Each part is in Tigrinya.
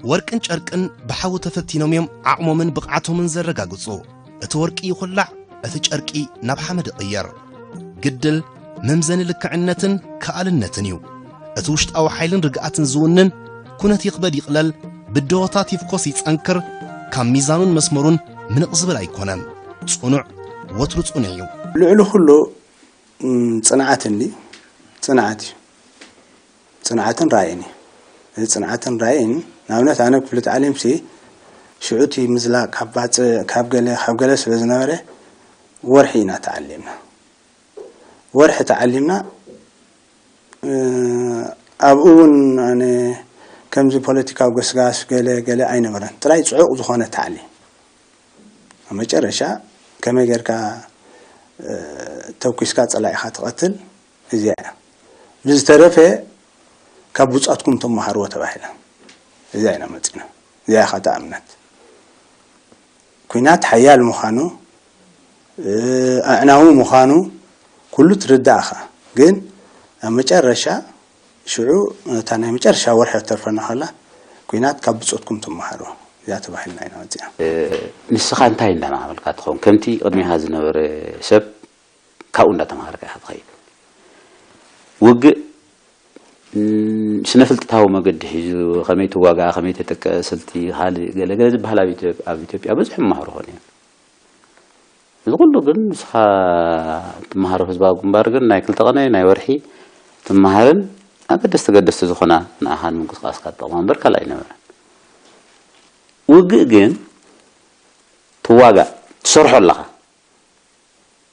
ወርቅን ጨርቅን ብሓዊ ተፈቲኖም እዮም ዓቕሞምን ብቕዓቶምን ዘረጋግጹ። እቲ ወርቂ ይኹላዕ፣ እቲ ጨርቂ ናብ ሓመድ ይቕየር። ግድል መምዘኒ ልክዕነትን ከኣልነትን እዩ። እቲ ውሽጣዊ ሓይልን ርግኣትን ዝውንን፣ ኩነት ይኽበድ ይቕለል፣ ብድሆታት ይፍኮስ ይጸንክር፣ ካብ ሚዛኑን መስመሩን ምንቕ ዝብል ኣይኮነን። ጽኑዕ፣ ወትሩ ጽኑዕ እዩ። ልዕሊ ኩሉ፣ እም፣ ጽንዓት እንዲ፣ ጽንዓት እዩ። ጽንዓትን ራእይን እዩ። እዚ ጽንዓትን ራእይን፣ ንኣብነት ኣነ ክፍሊ ተዓሊምሲ፣ ሽዑ እቲ ምዝላቕ ካብ ባጽዕ፣ ካብ ገለ፣ ካብ ገለ ስለ ዝነበረ፣ ወርሒ ኢና ተዓሊምና። ወርሒ ተዓሊምና፣ እ፣ ኣብኡ እውን ኣነ ከምዚ ፖለቲካዊ ገስጋስ ገለ ገለ ኣይነበረን። ጥራይ ጽዑቕ ዝኾነ ታዕሊም። ኣብ መጨረሻ ከመይ ጌርካ፣ እ፣ ተኩስካ ጸላኢኻ ትቐትል፣ እዚኣ እያ። ብዝተረፈ ካብ ብጾትኩም ተመሃርዎ ተባሂልና። እዚኣ ኢና መጺና። እዚኣ ኢኻ እታ እምነት። ኲናት ሓያል ምዃኑ፣ እ፣ ኣዕናዊ ምዃኑ ኩሉ ትርዳእኻ። ግን ኣብ መጨረሻ ሽዑ እታ ናይ መጨረሻ ወርሒ ክትተርፈና ከላ፣ ኲናት ካብ ብጾትኩም ትመሃሩ እዚኣ ተባሂልና ኢና መጺና። እ፣ ንስኻ እንታይ እንዳማዕበልካ ትኸውን? ከምቲ ቅድሚኻ ዝነበረ ሰብ ካብኡ እንዳተማሃርካ ኢኻ ትኸይድ። ውግእ፣ ም፣ ስነ-ፍልጠታዊ መገዲ ሒዙ፣ ከመይ ትዋጋእ፣ ከመይ ተጠቅዕ፣ ስልቲ፣ ካልእ ገለ ገለ ዝበሃል ኣብ ኢትዮ-፣ ኣብ ኢትዮጵያ ብዙሕ መማህሩ ኾነ እዩ። እዚ ኩሉ ግን ንስኻ ትመሃሮ ህዝባዊ ግንባር ግን ናይ ክልተ ቀነ፣ ናይ ወርሒ ትመሃርን ኣገደስቲ ገደስቲ ዝኾና ንኣኻ ንምንቅስቃስካ ትጠቕማ እምበር ካልእ ኣይነበረን። ውግእ ግን ትዋጋእ፣ ትሰርሖ ኣለኻ፣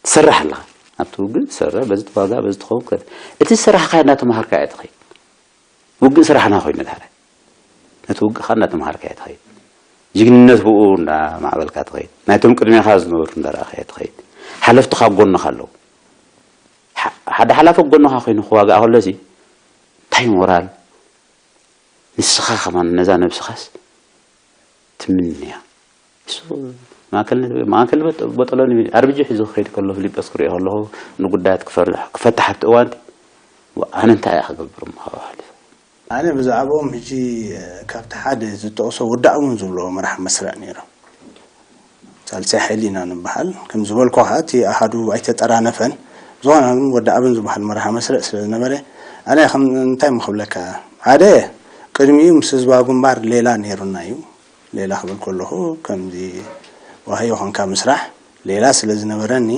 ትሰርሕ ኣለኻ። ኣብቲ ውግእ ትሰርሕ፣ በዚ ትዋጋእ፣ በዚ ትኸውን ከ-፣ እቲ ዝሰራሕካዮ እናተምሃርካ እያ ትኸይድ። ውግእ ስራሕና ኮይኑ ድሓረ። ነቲ ውግእ ኸኣ እናተምሃርካ እያ ትኸይድ። ጅግንነት ብኡ እንዳማዕበልካ ትኸይድ። ናይቶም ቅድሜኻ ዝነበሩ እንዳረኣኻ እያ ትኸይድ። ሓለፍትኻ ኣብ ጎንኻ ኣለዉ። ሓ-፣ ሓደ ሓላፊ ኣብ ጎንኻ ኮይኑ ክዋጋእ ከሎሲ፣ እንታይ ሞራል? ንስኻ ከማን ነዛ ነብስኻስ ትምንያ። እሱ ማእከል፣ ማእከል በጠ-፣ በጠሎኒ ኣርቢጂ ሒዙ ክኸይድ ከሎ ፊሊጶስ ክሪኦ ከለኹ ንጉዳያት ክፈርሕ፣ ክፈትሕ ኣብቲ እዋንቲ፣ ዋ፣ ኣነ እንታይ እየ ክገብር እሞ ካብኡ ሓሊፈ? ኣነ ብዛዕባኦም ሕጂ ካብቲ ሓደ ዝጠቕሶ ወዲ ኣቡን ዝብሎ መራሕ መስርዕ ነይሩ። ሳልሳይ ሓይሊ ኢና ንበሃል። ከም ዝበልኩ ከዓ እቲ ኣሃዱ ኣይተጠራነፈን። ዝኾነ ግን ወዲ ኣብን ዝበሃል መርሃ መስርዕ ስለ ዝነበረ፣ ኣነ ከም እንታይ ምኽብለካ፣ ሓደ ቅድሚኡ ምስ ህዝባዊ ግንባር ሌላ ነይሩና እዩ። ሌላ ክብል ከለኹ ከምዚ ዋህዮ ኾንካ ምስራሕ ሌላ ስለ ዝነበረኒ፣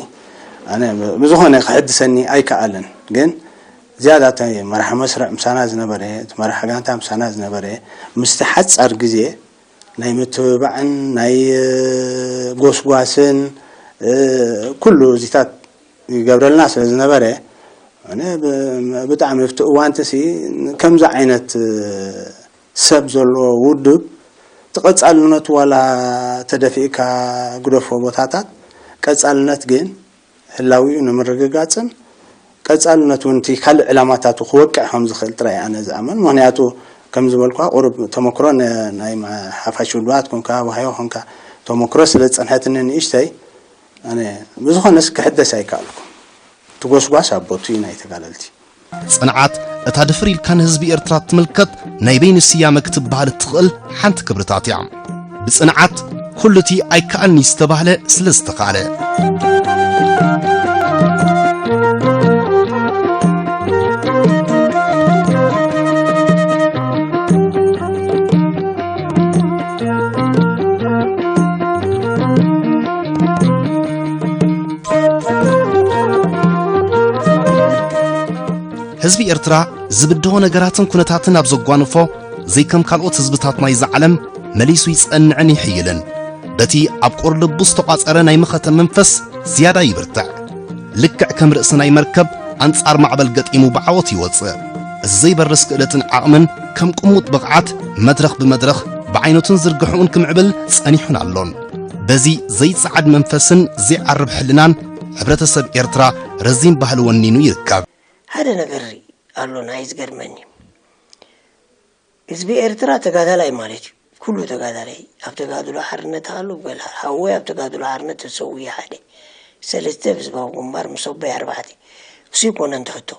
ኣነ ብዝኾነ ክሕድሰኒ ኣይከኣለን። ግን ዝያዳ እቲ መራሒ መስርዕ ምሳና ዝነበረ፣ እቲ መራሒ ጋንታ ምሳና ዝነበረ፣ ምስቲ ሓጻር ግዜ ናይ ምትብባዕን ናይ፣ እ፣ ጎስጓስን፣ እ፣ ኩሉ እዚታት ይገብረልና ስለ ዝነበረ፣ ኣነ ብ-፣ ብጣዕሚ ኣብቲ እዋንትሲ ከምዚ ዓይነት፣ እ፣ ሰብ ዘለዎ ውድብ፣ እቲ ቀጻልነቱ ዋላ ተደፊእካ ግደፎ ቦታታት፣ ቀጻልነት ግን ህላዊኡ ንምርግጋጽን ቀጻልነት እውን እቲ ካልእ ዕላማታቱ ክወቅዕ ከም ዝኽእል ጥራይ ኣነ ዝኣምን። ምኽንያቱ ከም ዝበልኳ ቁሩብ ተመክሮ ነ-፣ ናይ መ-፣ ሓፋሽ ውድባት ኮንካ፣ ዋህዮ ኮንካ ተመክሮ ስለ ዝጸንሐትኒ ንእሽተይ፣ ኣነ ብዝኾነስ ክሕደስ ኣይከኣልኩ። እቲ ጎስጓስ ኣብ ቦቱ እዩ ናይ ተጋደልቲ። ጽንዓት፣ እታ ድፍር ኢልካ ንህዝቢ ኤርትራ እትምልከት ናይ በይኑ ስያመ ክትበሃል እትኽእል ሓንቲ ክብርታት እያ። ብጽንዓት፣ ኩሉ እቲ ኣይከኣልን'ዩ ዝተባህለ ስለ ዝተኻእለ። ህዝቢ ኤርትራ ዝብድሆ ነገራትን ኩነታትን ኣብ ዘጓንፎ፣ ዘይከም ካልኦት ህዝብታት ናይዛ ዓለም መሊሱ ይጸንዕን ይሕይልን። በቲ ኣብ ቁር ልቡ ዝተቋጸረ ናይ መኸተ መንፈስ ዝያዳ ይብርትዕ። ልክዕ ከም ርእሲ ናይ መርከብ ኣንጻር ማዕበል ገጢሙ ብዓወት ይወጽእ። እዚ ዘይበርስ ክእለትን ዓቕምን ከም ቅሙጥ ብቕዓት መድረኽ ብመድረኽ ብዓይነቱን ዝርግሕኡን ክምዕብል ጸኒሑን ኣሎን። በዚ ዘይጸዓድ መንፈስን ዘይዓርብ ሕልናን ሕብረተሰብ ኤርትራ ረዚን ባህሊ ወኒኑ ይርከብ። ሓደ ነገር ኣሎ ናይ ዝገርመኒ። ህዝቢ ኤርትራ ተጋዳላይ ማለት እዩ። ኩሉ ተጋዳላይ ኣብ ተጋድሎ ሓርነት ሃሉ በል፣ ሓወይ ኣብ ተጋድሎ ሓርነት ተሰዊኡ ሓደ፣ ሰለስተ ህዝባዊ ግንባር ምስ ኣቦይ ኣርባዕተ። እሱ ይኮነን ትሕቶ።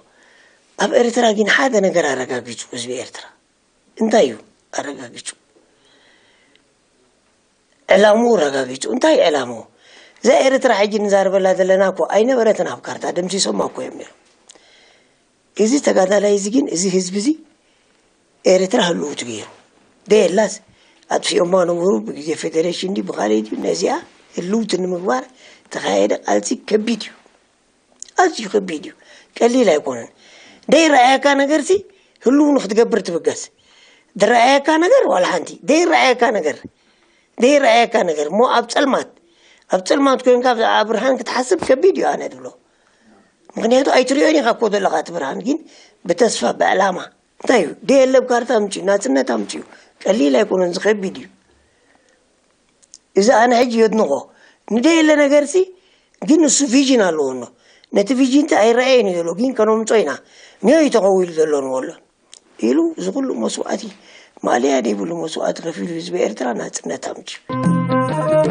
ኣብ ኤርትራ ግን ሓደ ነገር ኣረጋጊጹ ህዝቢ ኤርትራ። እንታይ እዩ ኣረጋጊጹ? ዕላምኡ ረጋጊጹ። እንታይ ዕላምኡ? እዛ ኤርትራ ሕጂ ንዛረበላ ዘለና እኮ ኣይነበረትን ኣብ ካርታ፣ ደምሲሶማ እኮ እዮም ነይሮም። እዚ ተጋዳላይ እዚ ግን፣ እዚ ህዝቢ እዚ ኤርትራ ህልውቲ ገይሩ። ደየላስ ኣጥፊኦማ ነበሩ፣ ብግዜ ፌደሬሽን ድዩ ብኻልእ ድዩ፣ ነዚኣ ህልውቲ ንምግባር ተኻየደ ቃልሲ ከቢድ እዩ። ኣዝዩ ከቢድ እዩ። ቀሊል ኣይኮነን። ደይረኣየካ ነገርሲ ህልው ንክትገብር ትብገስ። ድረኣየካ ነገር ዋላ ሓንቲ፣ ደይረኣየካ ነገር፣ ደይረኣየካ ነገር እሞ ኣብ ጸልማት፣ ኣብ ጸልማት ኮይንካ ብዛዕባ ብርሃን ክትሓስብ ከቢድ እዩ ኣነ ትብሎ። ምክንያቱ ኣይትሪኦን ኢኻ እኮ ዘለኻ እቲ ብርሃን፣ ግን ብተስፋ ብዕላማ እንታይ እዩ ደየለ ብካርታ ኣምፅኡ ናፅነት ኣምፅኡ ቀሊል ኣይኮነን ዝኸቢድ እዩ። እዚ ኣነ ሕጂ የድንቆ ንደየለ ነገርሲ፣ ግን ንሱ ቪዥን ኣለዎ እኖ ነቲ ቪዥን እቲ ኣይረኣየን እዩ ዘሎ፣ ግን ከነምፆ ኢና፣ ንዮ እዩ ተኸዊሉ ዘሎ ንበሎ ኢሉ እዚ ኩሉ መስዋእቲ ማእለያ ዘይብሉ መስዋእቲ ከፊሉ ህዝቢ ኤርትራ ናፅነት ኣምፅኡ።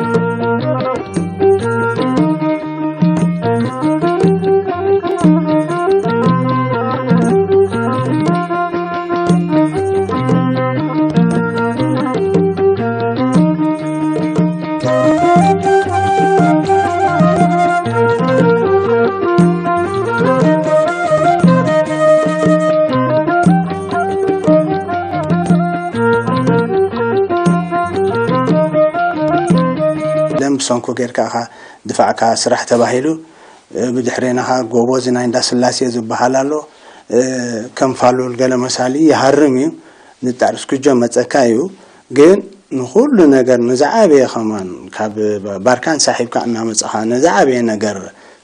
ደም ብሰንኩ ጌርካ ኢኻ ድፋዕካ ስራሕ ተባሂሉ። ብድሕሬና ኸዓ ጎቦ እዚ ናይ እንዳ ስላሴ ዝበሃል ኣሎ። ከም ፋሉል ገለ መሳሊ ይሃርም እዩ። ንጣር እስኩጆ መጸካ እዩ። ግን ንኹሉ ነገር ንዝዓበየ ከማን ካብ ባርካን ሳሒብካ እናመጻኻ ንዝዓበየ ነገር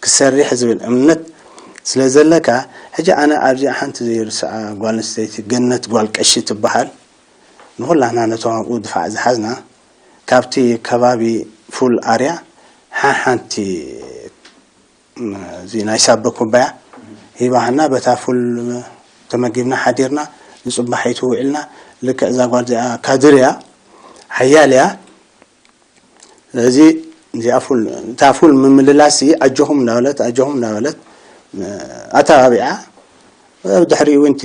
ክሰርሕ ዝብል እምነት ስለ ዘለካ፣ ሕጂ ኣነ ኣብዚኣ ሓንቲ ዘይርስዓ ጓል ኣንስተይቲ ገነት ጓል ቀሺ ትበሃል። ንኹላህና ነቶም ኣብኡ ድፋዕ ዝሓዝና ካብቲ ከባቢ ፉል ኣርያ ሓሓንቲ እዚ ናይ ሳበ ኩባያ ሂባህና በታ ፉል ተመጊብና ሓዲርና ንፅባሒቱ ውዒልና። ልክዕ እዛ ጓል እዚኣ ካድር እያ፣ ሓያል እያ። ስለዚ እዚኣ ፉል እታ ፉል ምምልላስ ኣጆኹም እንዳበለት ኣጆኹም እንዳበለት ኣተባቢዓ። ኣብ ድሕሪኡ እውን እቲ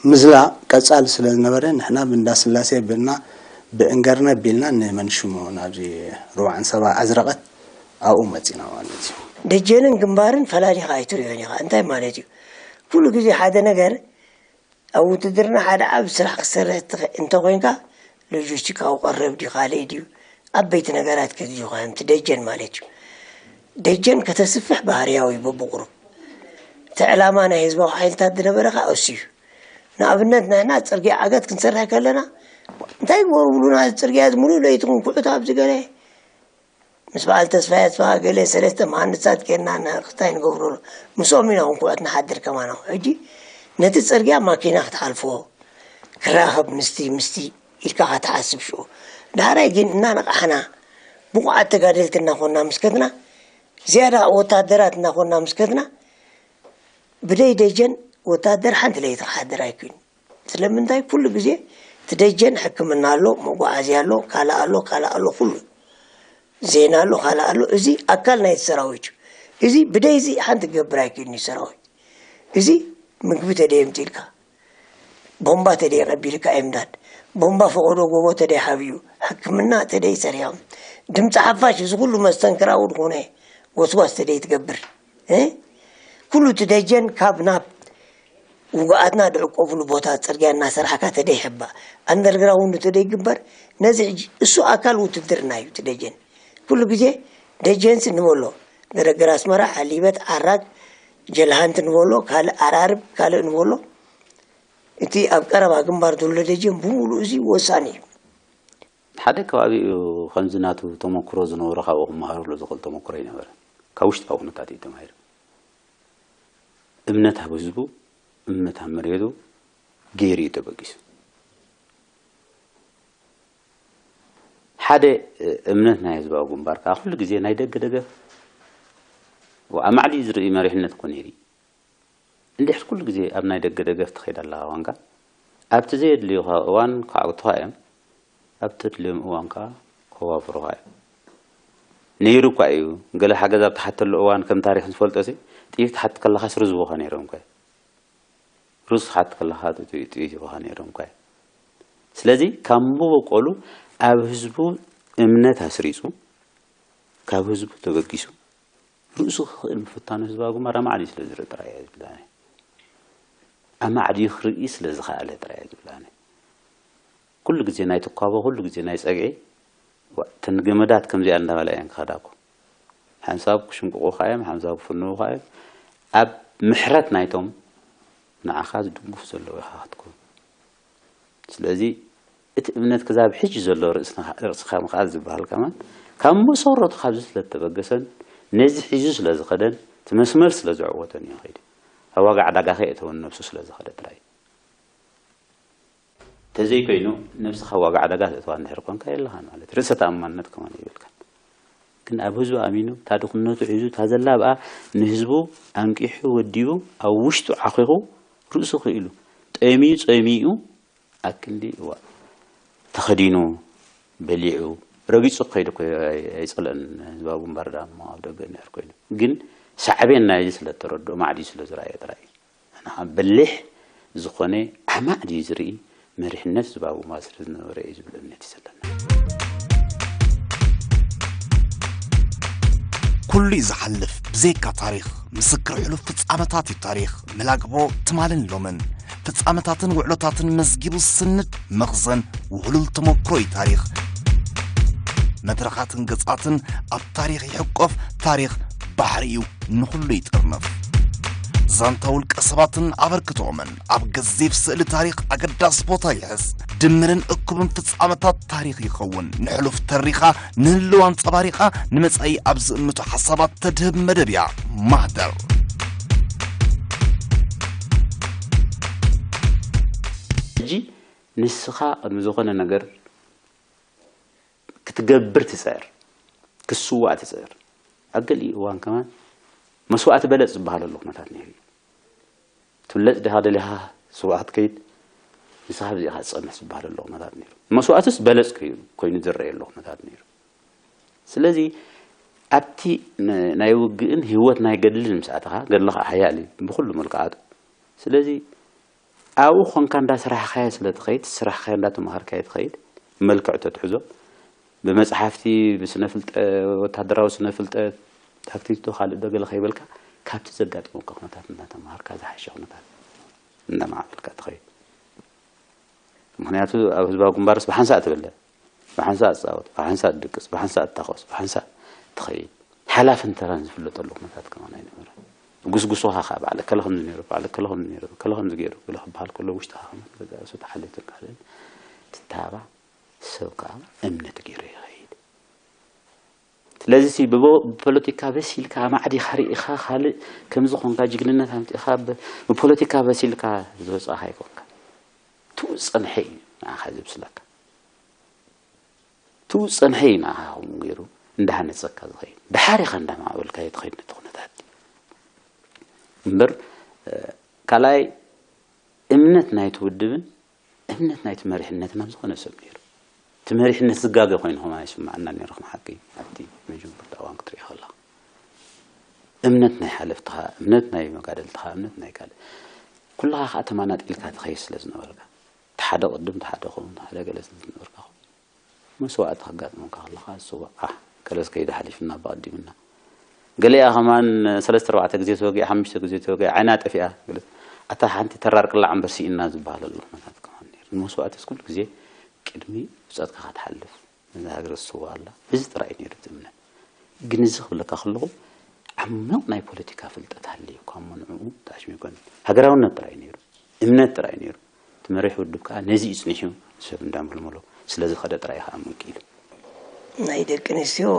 ምዝላቕ ቀጻሊ ስለ ዝነበረ ንሕና ብእንዳ ስላሴ ብልና ብእንገርነ ቢልና ንመን ሽሙ ናብዚ ሩባዕን ሰባ ኣዝረቐት ኣብኡ መጺና ማለት እዩ። ደጀንን ግንባርን ፈላሊኻ ኣይትሪኦን ኢኻ። እንታይ ማለት እዩ? ኩሉ ግዜ ሓደ ነገር ኣብ ውትድርና ሓደ ዓቢ ስራሕ ክትሰርሕ ትኽእል እንተኾይንካ ሎጂስቲካዊ ቀረብ ድዩ ካልእ ድዩ ዓበይቲ ነገራት ከድልዩኻ እዮም። እቲ ደጀን ማለት እዩ። ደጀን ከተስፍሕ ባህርያዊ እዩ በብቑሩብ። እቲ ዕላማ ናይ ህዝባዊ ሓይልታት ዝነበረ ኸኣ እሱ እዩ። ንኣብነት ንሕና ጽርግያ ዓገት ክንሰርሕ ከለና እንታይ ግበሩ ብሉና፣ እዚ ጽርግያ እዚ ምሉእ ለይቲ ክንኩዕቶ ኣብዚ ገለ ምስ በዓል ተስፋይ ኣጽብሃ ገለ ሰለስተ መሃንድሳት ኬድና ንክታይ ንገብረሉ ምስኦም ኢና ክንኩዕት ንሓድር ከማና። ሕጂ ነቲ ጽርግያ ማኪና ክትሓልፎ ክራኸብ ምስቲ ምስቲ ኢልካ ክትሓስብ ሽዑ። ዳሕራይ ግን እናነቓሕና ብቑዓት ተጋደልቲ እናኾንና ምስ ከድና ዝያዳ ወታደራት እናኾንና ምስ ከድና ብደይ ደጀን ወታደር ሓንቲ ለይቲ ክሓድር ኣይክእልን። ስለምንታይ ኩሉ ግዜ እቲ ደጀን ሕክምና ኣሎ፣ መጓዓዝያ ኣሎ፣ ካልእ ኣሎ፣ ካልእ ኣሎ፣ ኩሉ ዜና ኣሎ፣ ካልእ ኣሎ። እዚ ኣካል ናይቲ ሰራዊት እዩ። እዚ ብደይ እዚ ሓንቲ ክገብር ኣይክእልን እዩ ሰራዊት። እዚ ምግቢ ተደይ ኣምፂልካ፣ ቦምባ ተደይ ቀቢልካ ኣይምዳድ፣ ቦምባ ፈቐዶ ጎቦ ተደይ ሓብዩ፣ ሕክምና ተደይ ሰሪሖም፣ ድምፂ ሓፋሽ እዚ ኩሉ መስተንክራዊ ዝኾነ ጎስጓስ ተደይ ትገብር እ ኩሉ እቲ ደጀን ካብ ናብ ውጉኣትና ድዕቆብሉ ቦታ ጽርግያ እናሰራሕካ ተደይሕባእ ኣንደርግራውንድ ተደይግበር ነዚ ሕጂ እሱ ኣካል ውትድርና እዩ። እቲ ደጀን ኩሉ ግዜ ደጀንሲ ንበሎ ገረገር ኣስመራ ሓሊበት ዓራግ ጀልሃንት ንበሎ ካልእ ኣራርብ ካልእ ንበሎ እቲ ኣብ ቀረባ ግንባር ዘሎ ደጀን ብምሉእ እዚ ወሳኒ እዩ። ሓደ ከባቢኡ ከምዚ ናቱ ተመክሮ ዝነበሮ ካብኡ ክመሃረሉ ዝኽእል ተመክሮ ኣይነበረን። ካብ ውሽጣዊ ኩነታት እዩ ተማሂሩ። እምነት ኣብ ህዝቡ፣ እምነት ኣብ መሬቱ ገይሩ እዩ ተበጊሱ። ሓደ እምነት ናይ ህዝባዊ ግንባር ከዓ ኩሉ ግዜ ናይ ደገ ደገፍ ኣብ ማዕሊ ዝርኢ መሪሕነት እኮ ነይሩ እዩ። እንድሕር ኩሉ ግዜ ኣብ ናይ ደገ ደገፍ ትኸይድ ኣለኻ እዋንካ ኣብቲ ዘየድልዩኻ እዋን ክዓግቱኻ እዮም፣ ኣብ ተድልዮም እዋን ከዓ ከዋፍሩኻ እዮም። ነይሩ እኳ እዩ፣ ገለ ሓገዝ ኣብ ትሓተሉ እዋን ከም ታሪኽ ዝፈልጦ ሲ ጥይት ትሓት ከለኻስ ሩዝ ይቦኻ ነይሮም እኳ እዮም። ሩዝ ክትሓት ከለኻ ጥይት ይቦኻ ነይሮም እኳ እዮም። ስለዚ ካብ መበቆሉ ኣብ ህዝቡ እምነት ኣስሪጹ፣ ካብ ህዝቡ ተበጊሱ፣ ርእሱ ክኽእል ምፍታኑ ህዝባዊ ግንባር ኣማዕድዩ ስለ ዝርኢ ጥራይ እየ ዝብላኒ። ኣማዕድዩ ክርኢ ስለ ዝኸኣለ ጥራይ እየ ዝብላኒ። ኩሉ ግዜ ናይ ትኳቦ፣ ኩሉ ግዜ ናይ ጸግዒ፣ ዋ፣ እተን ገመዳት ከምዚኣ እንዳበላ እየን ክኸዳ እኮ። ሓንሳብ ክሽምቅቑኻ እዮም፣ ሓንሳብ ክፍንዉኻ እዮም። ኣብ ምሕረት ናይቶም ንዓኻ ዝድግፉ ዘለዉ ኢኻ ክትከውን። ስለዚ እቲ እምነት ክዛብ ሕጂ ዘሎ ርእስኻ ምኽኣል ዝበሃል ከማን ካብ መሰረቱ ካብዚ ስለ እተበገሰን ነዚ ሒዙ ስለ ዝኸደን እቲ መስመር ስለ ዘዕወተን እዩ ከይዱ። ኣብ ዋጋ ዕዳጋ ከየእተወን ነብሱ ስለ ዝኸደ ጥራይ እዩ። ተዘይኮይኑ ነብስኻ ዋጋ ዕዳጋ ተእትዋ እንድሕር ኮንካ የለኻን ማለት ርእሰ ተኣማንነት ከማን የብልካን። ግን ኣብ ህዝቢ ኣሚኑ እታ ድኽነቱ ሒዙ እታ ዘላ ብኣ ንህዝቡ ኣንቂሑ ወዲቡ ኣብ ውሽጡ ዓኺኹ ርእሱ ክኢሉ ጠሚዩ ጸሚኡ ኣክንዲ እዋ ተኸዲኑ በሊዑ ረጊጹ ክኸይድ እኮ ኣይ- ኣይጸልአን። ህዝባዊ ግንባር ዳሞ ኣብ ደገ እንድሕር ኮይኑ ግን ሳዕቤን ናይዚ ስለ እተረድኦ ማዕድዩ ስለ ዝረኣየ ጥራይ እዩ። ንዓ በሊሕ ዝኾነ ኣማዕድዩ ዝርኢ መሪሕነት ህዝባዊ ግንባር ስለ ዝነበረ እዩ ዝብል እምነት እዩ ዘለና። ኩሉ እዩ ዝሓልፍ ብዘይካ ታሪኽ። ምስክር ሕሉፍ ፍጻመታት እዩ ታሪኽ። መላግቦ ትማልን ሎምን ፍጻመታትን ውዕሎታትን መዝጊቡ ዝስንድ መኽዘን ውህሉል ተመክሮ እዩ ታሪኽ። መድረኻትን ገጻትን ኣብ ታሪኽ ይሕቆፍ። ታሪኽ ባሕሪ እዩ፣ ንኹሉ ይጥርንፍ። ዛንታ ውልቀ ሰባትን ኣበርክቶኦምን ኣብ ገዚፍ ስእሊ ታሪኽ ኣገዳሲ ቦታ ይሕዝ። ድምርን እኩብን ፍጻመታት ታሪኽ ይኸውን። ንሕሉፍ ተሪኻ ንህልው ኣንጸባሪቓ ንመጻኢ ኣብ ዝእምቱ ሓሳባት ተድህብ መደብ እያ ማህደር። ሕጂ ንስኻ ቅድሚ ዝኾነ ነገር ክትገብር ትጽዕር፣ ክትስዋእ ትጽዕር። ኣብ ገሊኡ እዋን ከማን መስዋእቲ በለጽ ዝበሃለሉ ኩነታት ነይሩ እዩ። ትብለጽ ዲኻ ደሊኻ ስውኣ ክትከይድ ንስኻ ብዚኻ ትጸንሕ ዝበሃለሉ ኩነታት ነይሩ። መስዋእትስ በለጽ ኮይኑ ዝረኣየሉ ኩነታት ነይሩ። ስለዚ ኣብቲ ናይ ውግእን ህይወት ናይ ገድልን ምስ ኣተኻ ገድልኻ ሓያል እዩ ብኩሉ መልክዓቱ። ስለዚ ኣብኡ ኾንካ እንዳሰራሕኻዮ ስለ ትኸይድ፣ ስራሕኻዮ እንዳተማሃርካዮ ትኸይድ፣ መልክዕ ተትሕዞ ብመጽሓፍቲ ብስነ ፍልጠት ወታደራዊ ስነ ፍልጠት ታክቲክ ዶ ካልእ ዶ ገለ ከይበልካ ካብቲ ዘጋጥመካ ኩነታት እንዳተማሃርካ ዝሓሸ ኩነታት እንዳማዕበልካ ትኸይድ። ምክንያቱ ኣብ ህዝባዊ ግንባርስ ብሓንሳእ ትብለ፣ ብሓንሳእ ትጻወት፣ ብሓንሳእ ትድቅስ፣ ብሓንሳእ ትታኾስ፣ ብሓንሳእ ትኸይድ። ሓላፍን ተራን ዝፍለጠሉ ኩነታት ከማን ኣይነበረን። ጉስጉሶኻ ከዓ በዓል እከለ ከምዚ ነይሩ፣ በዓል እከለ ከምዚ ነይሩ፣ እከለ ከምዚ ገይሩ፣ ገለ ክበሃል ከሎ ውሽጥኻ ከማን ገዛ ርእሱ ተሓሊፍትን ካልእን ትተባባዕ፣ ሰብ ከዓ እምነት ገይሩ ይኸይድ። ስለዚ ሲ ብቦ- ብፖለቲካ በሲልካ ኣማዕዲኻ ርኢኻ ካልእ ከምዚ ኾንካ ጅግንነት ኣምፂእኻ ብ- ብፖለቲካ በሲልካ ዝወፃእኻ ኣይኮንካ። ትኡ ዝፀንሐ እዩ ንዓኻ ዘብስለካ። ትኡ ዝፀንሐ እዩ ንዓኻ ከምኡ ገይሩ እንዳሃነፀካ ዝኸይድ። ደሓር ኢኻ እንዳማዕበልካዮ ትኸይድ ነቲ ኩነታት። እምበር ካልኣይ እምነት ናይቲ ውድብን እምነት ናይቲ መሪሕነትን ኣብ ዝኾነ ሰብ ነይሩ። እቲ መሪሕነት ዝጋገ ኮይኑ ከማን ኣይስምዓናን ነይሩ ከም ሓቂ ኣብቲ መጀመርታ እዋን ክትሪኦ ከለኻ። እምነት ናይ ሓለፍትኻ፣ እምነት ናይ መጋደልትኻ፣ እምነት ናይ ካልእ ኩልኻ ከዓ ተማናጢልካ ትኸይድ ስለ ዝነበርካ እቲ ሓደ ቅድም እቲ ሓደ ከምኡ ሓደ ገለ ስለ ዝነበርካ መስዋእቲ ከጋጥመካ ከለኻ ዝስዋእ ዓሕ ከለስ ከይዱ ሓሊፍና ብቐዲምና ገሊኣ ከማን ሰለስተ ኣርባዕተ ግዜ ተወጊኣ ሓሙሽተ ግዜ ተወጊኣ ዓይና ጠፊኣ ገለ ኣታ ሓንቲ ተራር ቅላዕ እምበር ስኢንና ዝበሃለሉ ኩነታት ከማን ነይሩ። ንመስዋእትስ ኩሉ ግዜ ቅድሚ ብፀትካ ክትሓልፍ ነዛ ሃገር ዝስዋ ኣላ። እዚ ጥራይ እዩ ነይሩ እቲ እምነት። ግን እዚ ክብለካ ከለኹ ዓሚቕ ናይ ፖለቲካ ፍልጠት ሃልዩ እኳ እሞ ንዕኡ ተኣሽሚጎን ሃገራውነት ጥራይ ነይሩ፣ እምነት ጥራይ ነይሩ። እቲ መሪሕ ውድብ ከዓ ነዚ እዩ ፅኒሑ ሰብ እንዳመልመሎ ስለ ዝኸደ ጥራይ እዩ ከዓ ምንኪ ኢሉ። ናይ ደቂ ኣንስትዮ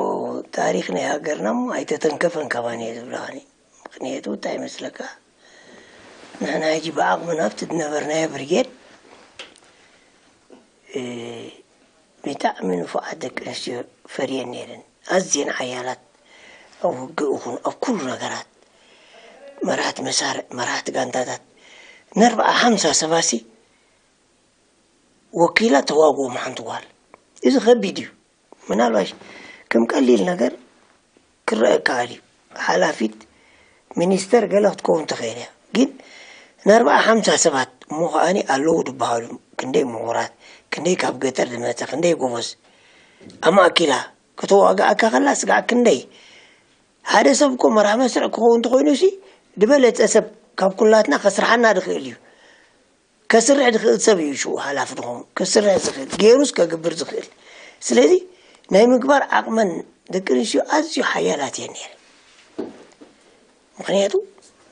ታሪክ ናይ ሃገርና እሞ ኣይተተንከፈን ከማን እየ ዝብለኻኒ። ምክንያቱ እንታይ ይመስለካ ንሕና ሕጂ ብዓቕምና ኣብቲ ዝነበርናዮ ብርጌድ ብጣዕሚ ንፉዓት ደቂ ኣንስትዮ ፈርየን ነይረን። ኣዝየን ሓያላት ኣብ ውግእ ይኹን ኣብ ኩሉ ነገራት መራሕቲ መሳርዕ መራሕቲ ጋንታታት ነርብዓ ሓምሳ ሰባሲ ወኪላ ተዋግኦም ሓንቲ ጓል። እዚ ከቢድ እዩ። ምናልባሽ ከም ቀሊል ነገር ክረአ ይከኣል እዩ። ሓላፊት ሚኒስተር ገለ ክትከውን ትኽእል እያ። ግን ንኣርብዓ ሓምሳ ሰባት እሞ ከኣኒ ኣለዉ ዝበሃሉ ክንደይ ምሁራት፣ ክንደይ ካብ ገጠር ዝመጸ፣ ክንደይ ጎበዝ ኣማእኪላ ከተዋግኣካ ከላ ስጋዕ ክንደይ ሓደ ሰብ እኮ መራሕ መስርዕ ክኸውን እንተኾይኑ ሲ ዝበለጸ ሰብ ካብ ኩላትና ከስርሓና ዝኽእል እዩ። ከስርሕ ዝኽእል ሰብ እዩ ሽኡ ሓላፊ ዝኸውን። ከስርሕ ዝኽእል፣ ገይሩስ ከግብር ዝኽእል። ስለዚ ናይ ምግባር ዓቕመን ደቂ ኣንስትዮ ኣዝዩ ሓያላት እየን ነይረን። ምኽንያቱ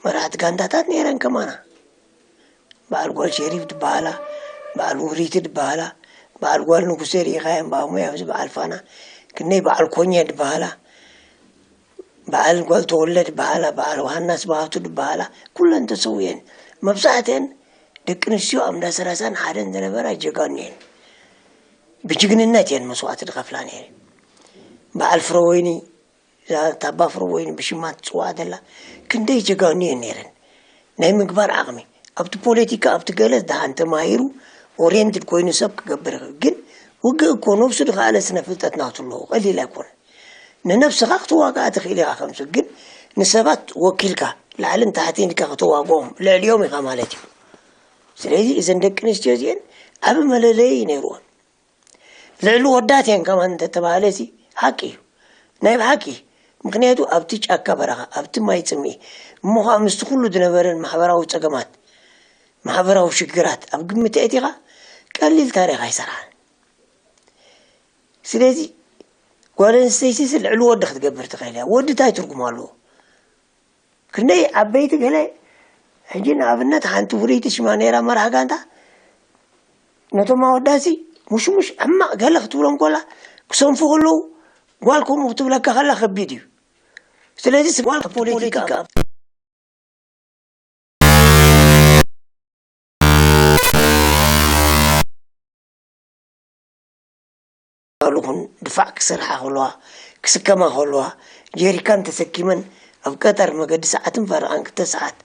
መራሕቲ ጋንታታት ነይረን ከማና። በዓል ጓል ሸሪፍ ዝበሃላ፣ በዓል ውሪቲ ዝበሃላ፣ በዓል ጓል ንጉሴ ርኢኻየን ብኣሙያ ኣብዚ በዓል ፋና። ክንደይ በዓል ኮኘ ዝበሃላ፣ በዓል ጓል ተወልደ ዝበሃላ፣ በዓል ሃና ስብሃቱ ዝበሃላ፣ ኩለን ተሰዊኤን። መብዛሕትኤን ደቂ ኣንስትዮ ኣብ እንዳ ሰላሳን ሓደን ዝነበራ ጀጋኑ እየን። ብጅግንነት እየን መስዋእቲ ዝኸፍላ ነይረን። በዓል ፍረወይኒ፣ እዛ ታባ ፍረወይኒ ብሽማ ትጽዋዕ ዘላ፣ ክንደይ ጀጋኑ እየን ነይረን። ናይ ምግባር ዓቕሚ፣ ኣብቲ ፖለቲካ፣ ኣብቲ ገለ ደሓን ተማሂሩ፣ ኦሪየንትድ ኮይኑ ሰብ ክገብር ይኽእል። ግን ውግእ እኮ ነብሱ ዝኸኣለ ስነ ፍልጠት ናቱ ኣለዎ፣ ቀሊል ኣይኮነን። ንነብስኻ ክትዋጋእ ትኽእል ኢኻ ከም ሰብ፣ ግን ንሰባት ወኪልካ ላዕልን ታሕትን ኢልካ ከተዋግኦም ልዕሊኦም ኢኻ ማለት እዩ። ስለዚ እዘን ደቂ ኣንስትዮ እዚአን ዓቢ መለለዪ ነይርወን። ልዕሊ ወዳት እየን ከማን እንተተባህለ እዚ ሓቂ እዩ፣ ናይ ብሓቂ። ምኽንያቱ ኣብቲ ጫካ በረኻ፣ ኣብቲ ማይ ጽምኢ፣ እሞ ኸኣ ምስቲ ኩሉ ዝነበረን ማሕበራዊ ጸገማት፣ ማሕበራዊ ሽግራት ኣብ ግምት ኣእቲኻ ቀሊል ታሪኽ ኣይሰርሓን። ስለዚ ጓል ኣንስተይቲ ልዕሊ ወዲ ክትገብር ትኽእል እያ። ወዲ እንታይ ትርጉም ኣለዎ? ክንደይ ዓበይቲ ገለ ሕጂ ንኣብነት ሓንቲ ውርይቲ ሽማ ነይራ መራሕ ጋንታ ነቶም ኣወዳሲ ሙሽሙሽ ሕማቕ ገለ ክትብሎም ኮላ ክሰንፉ ከለዉ ጓል ከምኡ ክትብለካ ከላ ከቢድ እዩ። ስለዚ ጓል ፖለቲካ ኣሉኹን ድፋዕ ክሰርሓ ከለዋ ክስከማ ከለዋ ጀሪካን ተሰኪመን ኣብ ቀጠር መገዲ ሰዓትን ፈረቓን ክልተ ሰዓት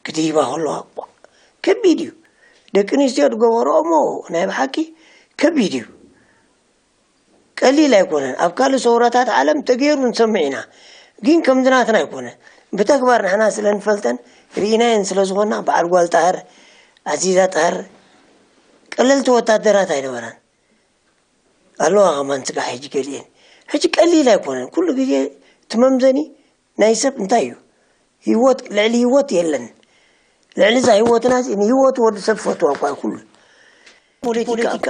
ክትሂባ ከለዋ ቧ፣ ከቢድ እዩ። ደቂ ኣንስትዮ ዝገበረኦ እሞ ናይ ብሓቂ ከቢድ እዩ። ቀሊል ኣይኮነን። ኣብ ካልእ ሰውራታት ዓለም ተገይሩ ንሰምዕ ኢና፣ ግን ከምዚ ናትና ኣይኮነን። ብተግባር ንሕና ስለ ንፈልጠን ርኢናየን ስለ ዝኾና በዓል ጓል ጣህር፣ ኣዚዛ ጣህር ቀለልቲ ወታደራት ኣይነበራን። ኣለዋ ከማን ስጋዕ ሕጂ ገሊኤን። ሕጂ ቀሊል ኣይኮነን። ኩሉ ግዜ እቲ መምዘኒ ናይ ሰብ እንታይ እዩ? ህይወት ልዕሊ ህይወት የለን። ልዕሊ እዛ ህይወትና እዚ ንህይወት ወዲ ሰብ ፈትዋ እኳ ኩሉ ፖለቲካ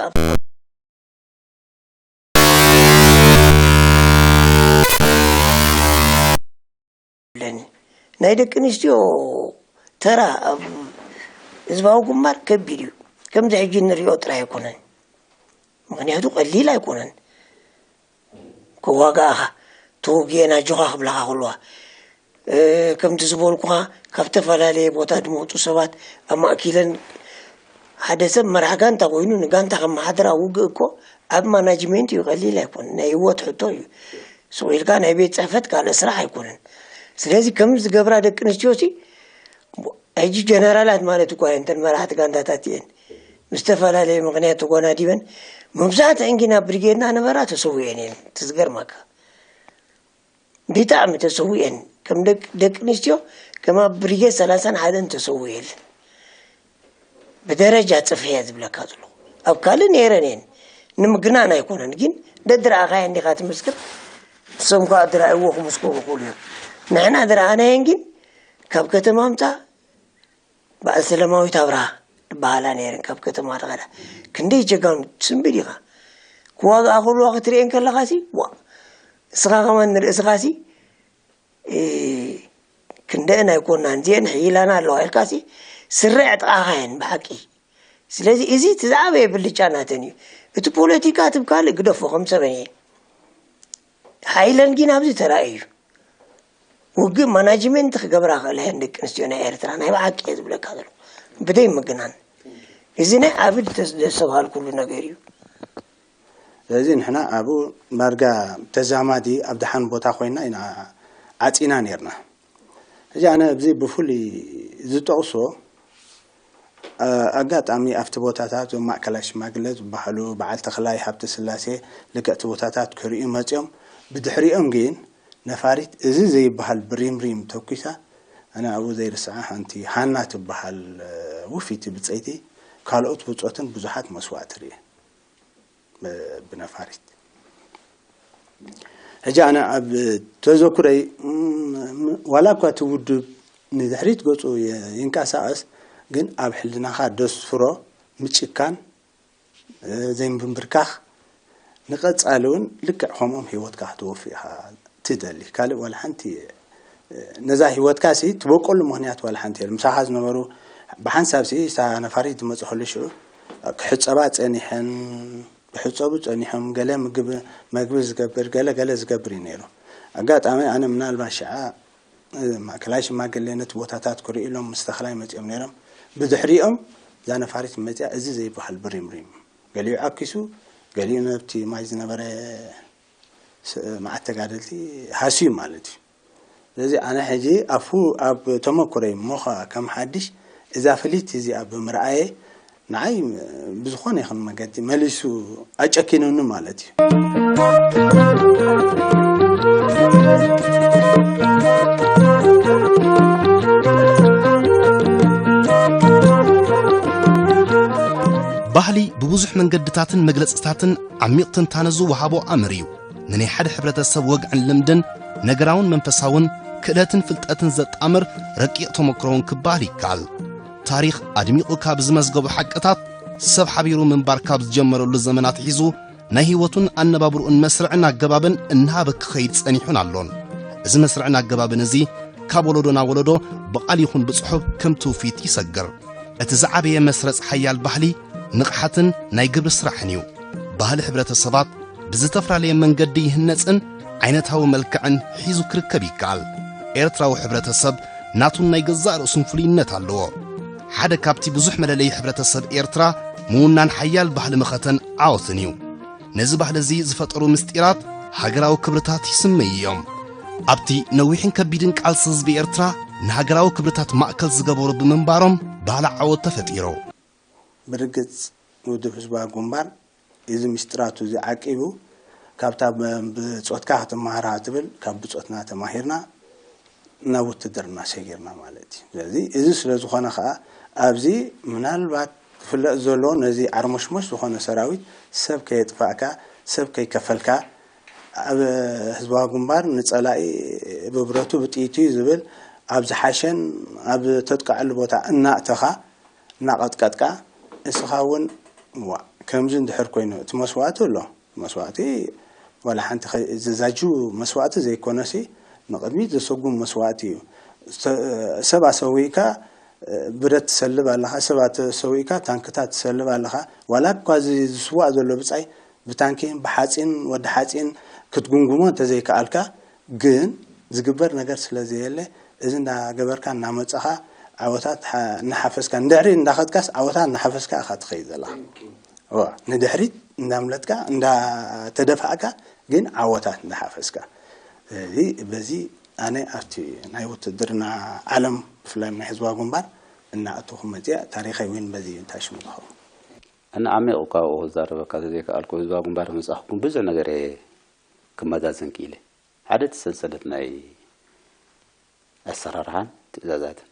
ኣለኒ። ናይ ደቂ ኣንስትዮ ተራ ኣብ ህዝባዊ ግንባር ከቢድ እዩ። ከምዚ ሕጂ እንሪኦ ጥራይ ኣይኮነን። ምኽንያቱ ቀሊል ኣይኮነን። ክዋጋኣኻ፣ ተወጊኤን ኣጆኻ ክብላኻ ከለዋ፣ እ፣ ከምቲ ዝበልኩኻ ካብ ዝተፈላለየ ቦታ ዝመፁ ሰባት ኣማእኪለን ሓደ ሰብ መራሕ ጋንታ ኮይኑ ንጋንታ ከመሓድር ኣብ ውግእ እኮ ኣብ ማናጅሜንት እዩ፣ ቀሊል ኣይኮነን። ናይ ህይወት ሕቶ እዩ። ሱቕ ኢልካ ናይ ቤት ጽሕፈት ካልእ ስራሕ ኣይኮነን። ስለዚ ከምዚ ዝገብራ ደቂ ኣንስትዮ ሲ ሕጂ ጀነራላት ማለት እኳ እየን፣ እተን መራሕቲ ጋንታታት እየን። ብዝተፈላለየ ምኽንያት ተጎናዲበን፣ መብዛሕትአን ግን ኣብ ብሪጌድና ነበራ ተሰዊኤን እየን። እቲ ዝገርመካ ብጣዕሚ ተሰዊኤን፣ ከም ደቂ ደቂ ኣንስትዮ ከም ኣብ ብሪጌድ ሰላሳን ሓደን ተሰዊኤን። ብደረጃ ጽፍሕየ ዝብለካ ዘለኹ። ኣብ ካልእ ነይረን እየን። ንምግናን ኣይኮነን፣ ግን ደድረኣኻየን ዲኻ ትምስክር? ንሶም ከኣ ድረኣይዎ ክምስክሩ ይኽእሉ እዮም። ንሕና ዝረኣናየን ግን ካብ ከተማ ምጻ በዓል ሰለማዊት ኣብርሃ ዝበሃላ ነይረን፣ ካብ ከተማ ዝኸዳ። ክንደይ ጀጋኑ ትስንብድ ኢኻ። ክዋግኣ ከለዋ ክትርእየን ከለኻሲ፣ ዋ፣ ንስኻ ከማን ንርእስኻሲ፣ እ፣ ክንደአን ኣይኮናን፣ እዚአን ሕይላና ኣለዋ ኢልካሲ፣ ስረ ዕጥቓኻየን ብሓቂ። ስለዚ እዚ እቲ ዝዓበየ ብልጫ ናተን እዩ። እቲ ፖለቲካ ትብ ካልእ ግደፎ፣ ከም ሰበን እየ። ሓይለን ግን ኣብዚ ተራእዩ እዩ። ውግእ ማናጅመንት ክገብራ ክእላ እየን ደቂ ኣንስትዮ ናይ ኤርትራ፣ ናይ ብሓቂ እየ ዝብለካ ዘለኹ። ብደይ ምግናን። እዚ ናይ ዓቢ ዝተስ-፣ ዘስተብሃልኩሉ ነገር እዩ። ስለዚ ንሕና ኣብኡ ዳርጋ ተዛማዲ ኣብ ደሓን ቦታ ኮይና ኢና ዓጺና ነርና። ሕጂ ኣነ ኣብዚ ብፍሉይ ዝጠቕሶ፣ ኣ-፣ ኣጋጣሚ ኣብቲ ቦታታት እዞም ማእከላይ ሽማግለ ዝበሃሉ በዓል ተኽላይ ሃብተስላሴ ልክዕ እቲ ቦታታት ክርእዩ መጺኦም፣ ብድሕሪኦም ግን ነፋሪት እዚ ዘይበሃል ብሪምሪም ተኲሳ። ኣነ ኣብኡ ዘይርስዓ ሓንቲ ሃና ትበሃል፣ እ፣ ውፍይቲ ብጸይቲ፣ ካልኦት ብጾትን ብዙሓት መስዋእቲ ርእየ፣ ብ-፣ ብነፋሪት። ሕጂ ኣነ ኣብ ተዘክሮይ፣ እም፣ ዋላ እኳ እቲ ውድብ ንድሕሪት ገጹ የ-፣ ይንቀሳቐስ፣ ግን ኣብ ሕልናኻ ደስፍሮ፣ ምጭካን፣ እ፣ ዘይምብርካኽ፣ ንቐጻሊ እውን ልክዕ ከምኦም ህይወትካ ክትወፍእ ኢኻ ትደሊ። ካልእ ዋላ ሓንቲ፣ እ፣ ነዛ ህይወትካ ሲ ትበቀሉ ምኽንያት ዋላ ሓንቲ የለን። ምሳኻ ዝነበሩ ብሓንሳብ ሲ እታ ነፋሪት ዝመጽእ ከሎ ሽዑ ክሕጸባ ጸኒሐን፣ ክሕጸቡ ጸኒሖም፣ ገለ ምግብ-፣ መግቢ ዝገብር፣ ገለ ገለ ዝገብር እዩ ነይሩ። ኣጋጣሚ ኣነ ምናልባት ሽዓ፣ እ፣ ማእከላይ ሽማግሌ ነቲ ቦታታት ክርእዩ ኢሎም ምስ ተኽላይ መጺኦም ነይሮም። ብድሕሪኦም እዛ ነፋሪት መጺኣ፣ እዚ ዘይበሃል ብሪምሪም፣ ገሊኡ ዓኪሱ፣ ገሊኡ ነብቲ ማይ ዝነበረ ስ-፣ መዓት ተጋደልቲ ሃስዩ ማለት እዩ። ስለዚ ኣነ ሕጂ ኣፉ ኣብ ተመኩረይ እሞ ኸኣ ከም ሓድሽ እዛ ፍልይቲ እዚኣ ብምርኣየ ንዓይ ብዝኾነ ይኹን መገዲ መሊሱ ኣጨኪኑኒ ማለት እዩ። ባህሊ ብብዙሕ መንገድታትን መግለጽታትን ዓሚቕ ትንታነ ዝወሃቦ ኣምር እዩ። ንናይ ሓደ ሕብረተሰብ ወግዕን ልምድን ነገራውን መንፈሳውን ክእለትን ፍልጠትን ዘጣምር ረቂቕ ተመክሮውን ክበሃል ይከኣል። ታሪኽ ኣድሚቑ ካብ ዝመዝገቡ ሓቅታት፣ ሰብ ሓቢሩ ምንባር ካብ ዝጀመረሉ ዘመን ኣትሒዙ ናይ ህይወቱን ኣነባብርኡን መስርዕን ኣገባብን እናሃበ ክኸይድ ጸኒሑን ኣሎን። እዚ መስርዕን ኣገባብን እዚ ካብ ወለዶ ናብ ወለዶ ብቓል ይኹን ብጽሑፍ ከም ትውፊት ይሰግር። እቲ ዝዓበየ መስረጽ ሓያል ባህሊ ንቕሓትን ናይ ግብሪ ስራሕን እዩ። ባህሊ ሕብረተሰባት ብዝተፈላለየ መንገዲ ይህነጽን ዓይነታዊ መልክዕን ሒዙ ክርከብ ይከኣል። ኤርትራዊ ሕብረተሰብ ናቱን ናይ ገዛእ ርእሱን ፍሉይነት ኣለዎ። ሓደ ካብቲ ብዙሕ መለለዪ ሕብረተሰብ ኤርትራ ምውናን ሓያል ባህሊ መኸተን ዓወትን እዩ። ነዚ ባህሊ እዚ ዝፈጠሩ ምስጢራት ሃገራዊ ክብርታት ይስመዩ እዮም። ኣብቲ ነዊሕን ከቢድን ቃልሲ ህዝቢ ኤርትራ ንሃገራዊ ክብርታት ማእከል ዝገበሩ ብምንባሮም ባህሊ ዓወት ተፈጢሩ። ብርግጽ ውድብ ህዝባዊ ግንባር እዚ ምስጢራቱ እዚ ዓቂቡ፣ ካብታ ብ-፣ ብጾትካ ክትመሃር ትብል፣ ካብ ብጾትና ተማሂርና ናብ ውትድርና ሰጊርና ማለት እዩ። ስለዚ እዚ ስለ ዝኾነ ከኣ ኣብዚ ምናልባት ክፍለጥ ዘለዎ ነዚ ዓርሞሽሞሽ ዝኾነ ሰራዊት ሰብ ከየጥፋእካ፣ ሰብ ከይከፈልካ፣ ኣብ ህዝባዊ ግንባር ንጸላኢ ብብረቱ ብጥይቱ እዩ ዝብል፣ ኣብ ዝሓሸን ኣብ ተጥቃዐሉ ቦታ እናእተኻ እናቐጥቀጥካ፣ እስኻ እውን ዋእ፣ ከምዚ እንድሕር ኮይኑ እቲ መስዋእቲ ኣሎ። መስዋእቲ ዋላ ሓንቲ ኸ-፣ ዘዛጁ መስዋእቲ ዘይኮነሲ ንቕድሚት ዘሰጉም መስዋእቲ እዩ። ሰ-፣ ሰብ ኣሰዊእካ፣ እ፣ ብረት ትሰልብ ኣለኻ፣ ሰብ ኣተ-፣ ኣሰዊእካ ታንክታት ትሰልብ ኣለኻ። ዋላ እኳ እዚ ዝስዋእ ዘሎ ብጻይ ብታንኪን ብሓጺን፣ ወዲ ሓጺን ክትጉምጉሞ እንተዘይከኣልካ፣ ግን ዝግበር ነገር ስለ ዘየለ፣ እዚ እንዳገበርካ እናመጻኻ ዓወታት ሓ-፣ እናሓፈስካ፣ ንድሕሪት እንዳኸድካስ ዓወታት እናሓፈስካ ኢኻ ትኸይድ ዘለኻ። እዋ፣ ንድሕሪት እንዳምለጥካ፣ እንዳተደፋእካ፣ ግን ዓወታት እንዳሓፈስካ። ስለዚ በዚ ኣነ ኣብቲ ናይ ውትድርና ዓለም፣ ብፍላይ ናይ ህዝባዊ ግንባር እናኣተኹ መፅያ፣ ታሪኸይ እውን በዚ እንታይ ሽሙ ዝኸውን። ኣነ ዓሚቑ ካብኡ ክዛረበካ ተዘይከኣልኩ፣ ህዝባዊ ግንባር ምጻኹ ግን ብዙሕ ነገር እየ ክመዛዘን ክኢለ። ሓደ እቲ ሰንሰለት ናይ ኣሰራርሓን ትእዛዛትን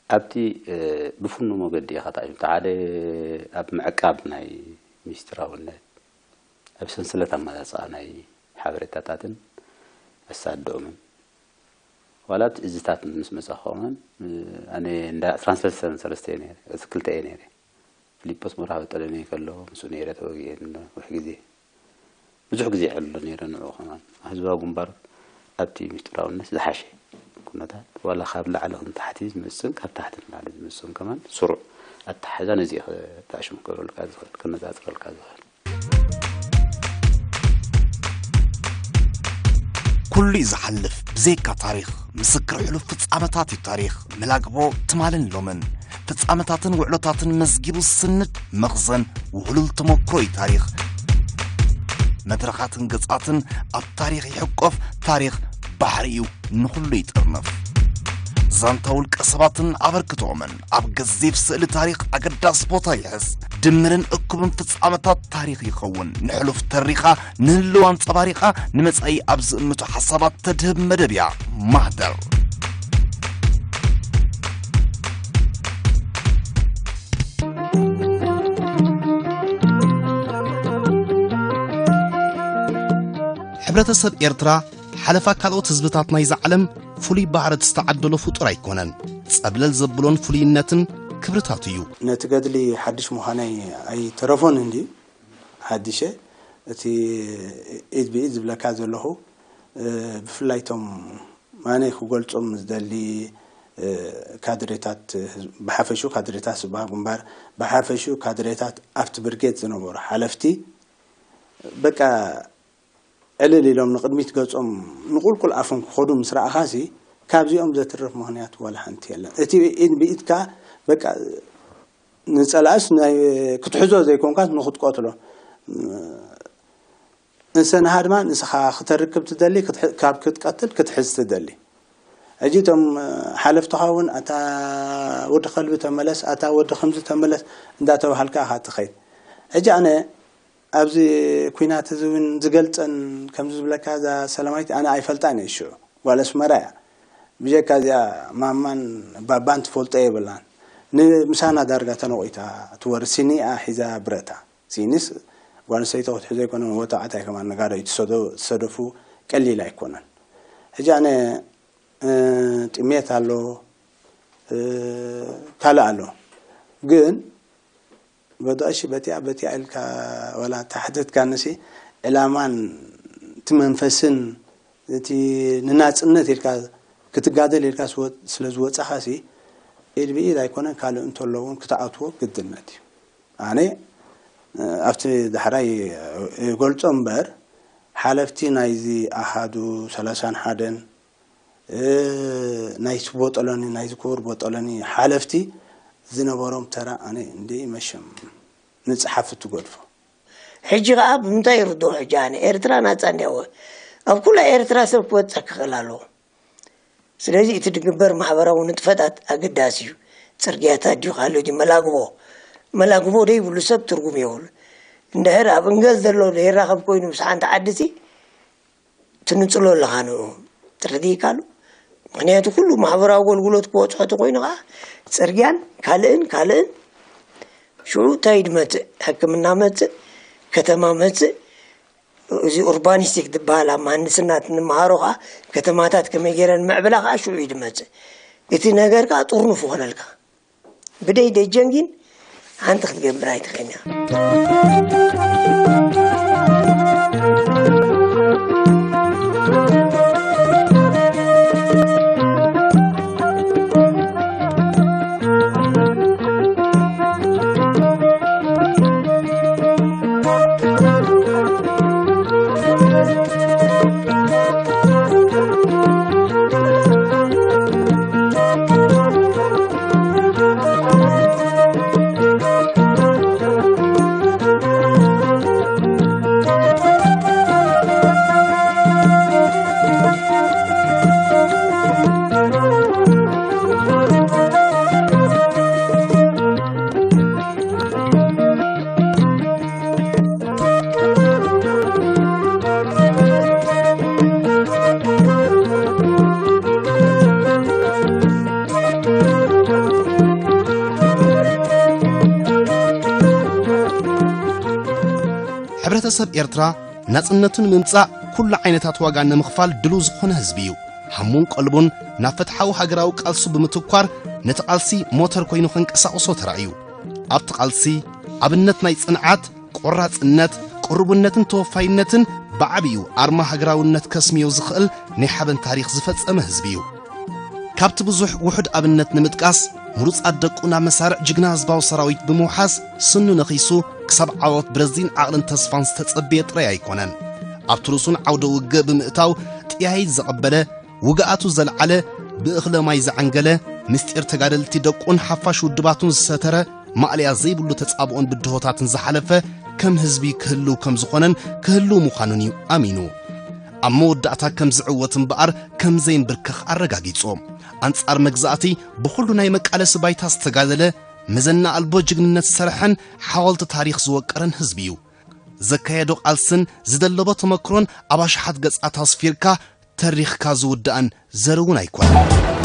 ኣብቲ፣ እ፣ ብፍኑ መገዲ ኢኻ ተኣዩ። እቲ ሓደ ኣብ ምዕቃብ ናይ ሚስጥራውነት፣ ኣብ ሰንሰለት ኣመጻጽኣ ናይ ሓበሬታታትን ኣሳድኦምን፣ ዋላ ኣብቲ እዝታት ምስ መጻኹ ከማን፣ እ፣ ኣነ እንዳ ትራንስፈር ሰለስተ እየ ነይረ፣ ክልተ እየ ነይረ። ፊሊጶስ መርሃዊ ጠለኒ ከሎ ምስኡ ነይረ ተወጊኤ ነዊሕ ግዜ። ብዙሕ ግዜ ይዕልሎ ነይረ ንዕኡ ከማን። ህዝባዊ ግንባር ኣብቲ ምስጢራውነት ዝሓሸ ኩነታት፣ ዋላ ካብ ላዕሊ ንታሕቲ ዝመጽእን ካብ ታሕቲ ንላዕሊ ዝመጽእን ከማን ስሩዕ ኣተሓሕዛ ነዚ እዩ ክተኣሽሙ ክገብረልካ ዝኽእል፣ ክነጻጽረልካ ዝኽእል። ኩሉ እዩ ዝሓልፍ ብዘይካ ታሪኽ፣ ምስክር ሕሉፍ ፍጻመታት እዩ ታሪኽ። መላግቦ ትማልን ሎምን፣ ፍጻመታትን ውዕሎታትን መዝጊቡ ዝስንድ መኽዘን ውህሉል ተመክሮ እዩ ታሪኽ። መድረኻትን ገጻትን ኣብ ታሪኽ ይሕቆፍ፣ ታሪኽ ባሕሪ እዩ ንኹሉ ይጥርንፍ። ዛንታ ውልቀ ሰባትን ኣበርክቶኦምን ኣብ ገዚፍ ስእሊ ታሪኽ ኣገዳሲ ቦታ ይሕዝ። ድምርን እኩብን ፍጻመታት ታሪኽ ይኸውን። ንሕሉፍ ተሪኻ፣ ንህልው ኣንጸባሪቓ፣ ንመጻኢ ኣብ ዝእምቱ ሓሳባት ተድህብ መደብ እያ ማህደር። ሕብረተሰብ ኤርትራ፣ ሓለፋ ካልኦት ህዝብታት ናይዛ ዓለም፣ ፍሉይ ባህርያት ዝተዓደሎ ፍጡር ኣይኮነን። ጸብለል ዘብሎን ፍሉይነትን ክብርታቱ እዩ። ነቲ ገድሊ ሓድሽ ምዃነይ ኣይተረፎን እንድዩ። ሓድሸ፣ እቲ ኢድ ብኢድ ዝብለካ ዘለኹ፣ እ፣ ብፍላይ እቶም ማነ ክገልጾም ዝደሊ፣ እ፣ ካድሬታት ህዝብ፣ ብሓፈሹ ካድሬታት ህዝባዊ ግንባር፣ ብሓፈሹ ካድሬታት ኣብቲ ብርጌድ ዝነበሩ ሓለፍቲ፣ በቃ ዕልል ኢሎም ንቕድሚት ገጾም ንቑልቁል ኣፎም ክኸዱ ምስ ረኣኻሲ፣ ካብዚኦም ዘትርፍ ምኽንያት ዋላ ሓንቲ የለን። እቲ ኢድ ብኢድካ በቃ ንጸላእስ ናይ ክትሕዞ ዘይኮንካስ ንኽትቀትሎ። እንሰ ንሃድማ ንስኻ ክተርክብ ትደሊ፣ ክትሕ-፣ ካብ ክትቀትል ክትሕዝ ትደሊ። ሕጂ እቶም ሓለፍትኻ እውን፣ "ኣታ ወዲ ከልቢ ተመለስ፣ ኣታ ወዲ ከምዚ ተመለስ" እንዳተባሃልካ ኢኻ ትኸይድ። ሕጂ ኣነ ኣብዚ ኲናት እዚ እውን ዝገልጸን ከምዚ ዝብለካ እዛ ሰላማዊት ኣነ ኣይፈልጣን እየ ሽዑ። ጓል ኣስመራ እያ። ብጀካ እዚኣ ማማን ባባን ትፈልጦ የብላን። ንምሳና ዳርጋ ተነቑታ ትወርድ ሲኒኣ ሒዛ ብረታ። ሲኒስ ጓል ኣንስተይቲ ክትሕዞ ኣይኮነን፣ ወዲ ተባዕታይ ከማን ነጋዶ እዩ ትሰዶ-፣ ትሰደፉ ቀሊል ኣይኮነን። ሕጂ ኣነ፣ እ፣ ጥሜት ኣሎ፣ እ፣ ካልእ ኣሎ። ግን በዶ እሺ በቲያ በቲያ ኢልካ ዋላ ተሓተትካንሲ ዕላማን እቲ መንፈስን እቲ ንናጽነት ኢልካ ክትጋደል ኢልካ ስወ-፣ ስለ ዝወጻኻሲ ኢድ ብኢድ ኣይኮነን ካልእ እንተሎ እውን ክትኣትዎ ግድነት እዩ። ኣነ፣ እ፣ ኣብቲ ዳሕራይ ይገልጾ እምበር፣ ሓለፍቲ ናይዚ ኣሃዱ ሰላሳን ሓደን፣ እ፣ ናይቲ ቦጦሎኒ፣ ናይዚ ክቡር ቦጦሎኒ ሓለፍቲ ዝነበሮም ተራ ኣነ እንደ መሸም ንጽሓፍ እትገድፎ። ሕጂ ኸኣ ብምንታይ ይርድኦ? ሕጂ ኣነ ኤርትራ ናጻ እንድያ፣ ኣብ ኩላ ኤርትራ ሰብ ክበጽሕ ክኽእል ኣለዎ። ስለዚ እቲ ድግበር ማሕበራዊ ንጥፈታት ኣገዳሲ እዩ። ጽርግያታት ድዩ፣ ካልእ ድዩ፣ መላግቦ፣ መላግቦ ደይብሉ ሰብ ትርጉም የብሉ። እንድሕር ኣብ እንገዝ ዘሎ ዘይራኸብ ኮይኑ ምስ ሓንቲ ዓድሲ ትንጽሎ ኣለኻ ንኡ። ተረዲእካሉ? ምኽንያቱ ኩሉ ማሕበራዊ ኣገልግሎት ክበጽሖ ተኾይኑ ኸዓ ጽርግያን ካልእን ካልእን ሽዑ እንታይ ድመጽእ? ሕክምና መጽእ፣ ከተማ መጽእ፣ እዚ ኡርባኒስቲክ ዝበሃል ኣብ መሃንድስና እንመሃሮ ኸዓ ከተማታት ከመይ ገይረን ምዕብላ ኸዓ ሽዑ እዩ ድመጽእ። እቲ ነገር ከኣ ጥርኑፍ ይኾነልካ። ብደይ ደጀን ግን ሓንቲ ክትገብር ኣይትኽእልን እያ። ሕብረተሰብ ኤርትራ ናጽነቱ ንምምጻእ ኩሉ ዓይነታት ዋጋ ንምኽፋል ድሉው ዝኾነ ህዝቢ እዩ። ሃሙን ቀልቡን ናብ ፍትሓዊ ሃገራዊ ቃልሱ ብምትኳር፣ ነቲ ቃልሲ ሞተር ኮይኑ ከንቀሳቕሶ ተራእዩ። ኣብቲ ቃልሲ፣ ኣብነት ናይ ጽንዓት፣ ቆራጽነት፣ ቅሩብነትን ተወፋይነትን ብዓቢኡ ኣርማ ሃገራውነት ከስምዮ ዝኽእል ናይ ሓበን ታሪኽ ዝፈጸመ ህዝቢ እዩ። ካብቲ ብዙሕ ውሑድ ኣብነት ንምጥቃስ፣ ምሩጻት ደቁ ናብ መሳርዕ ጅግና ህዝባዊ ሰራዊት ብምውሓስ፣ ስኑ ነኺሱ ክሳብ ዓወት ብረዚን ዓቕልን ተስፋን ዝተጸበየ ጥራይ ኣይኮነን። ኣብቲ ርሱን ዓውደ ውግእ ብምእታው ጥያይት ዘቐበለ፣ ውግኣቱ ዘልዓለ፣ ብእኽለ ማይ ዘዐንገለ፣ ምስጢር ተጋደልቲ ደቁን ሓፋሽ ውድባቱን ዝሰተረ፣ ማእለያ ዘይብሉ ተጻብኦን ብድሆታትን ዝሓለፈ ከም ህዝቢ ክህልው ከም ዝኾነን ክህልው ምዃኑን እዩ ኣሚኑ። ኣብ መወዳእታ ከም ዝዕወት እምበኣር ከም ዘይንብርከኽ ኣረጋጊጹ። ኣንጻር መግዛእቲ ብኹሉ ናይ መቃለሲ ባይታ ዝተጋደለ፣ መዘና ኣልቦ ጅግንነት ዝሰርሐን ሓወልቲ ታሪኽ ዝወቀረን ህዝቢ እዩ። ዘካየዶ ቃልስን ዝደለቦ ተመክሮን ኣብ ኣሽሓት ገጻት ኣስፊርካ ተሪኽካ ዝውዳእን ዘርውን ኣይኮነን።